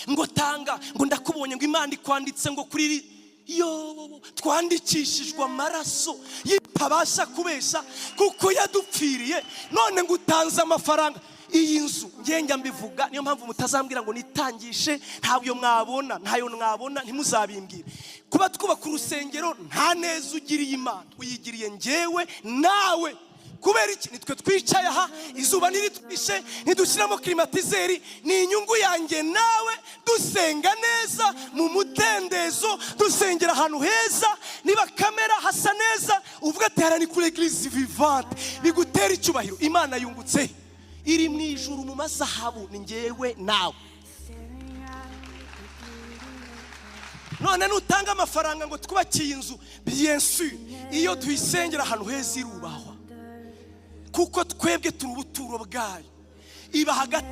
Ngo tanga, ngo ndakubonye, ngo Imana ikwanditse ngo kuri yo twandikishijwe amaraso yitabasha kubesha kuko yadupfiriye. None ngo utanze amafaranga. Iyi nzu ngenge mbivuga, niyo mpamvu mutazambwira ngo nitangishe. Ntabyo mwabona, ntayo mwabona, ntimuzabimbwire. Kuba twubaka urusengero, nta neza ugiriye Imana, uyigiriye njyewe nawe. Kubera iki? Nitwe twicaye aha, izuba ntiritwishe, ntidushyiramo climatiseur. Ni inyungu yanjye nawe, dusenga neza mu mudendezo, dusengera ahantu heza. Niba kamera hasa neza, uvuga ati: "Hariya ni kuri Église Vivante." Bigutera icyubahiro. Imana yungutse iri mu ijuru mu mazahabu, ni ngewe nawe. None nutanga amafaranga ngo twubakiye inzu, bien sûr, iyo tuyisengera ahantu heza irubahwa, kuko twebwe turi ubuturo bwayo, iba hagati.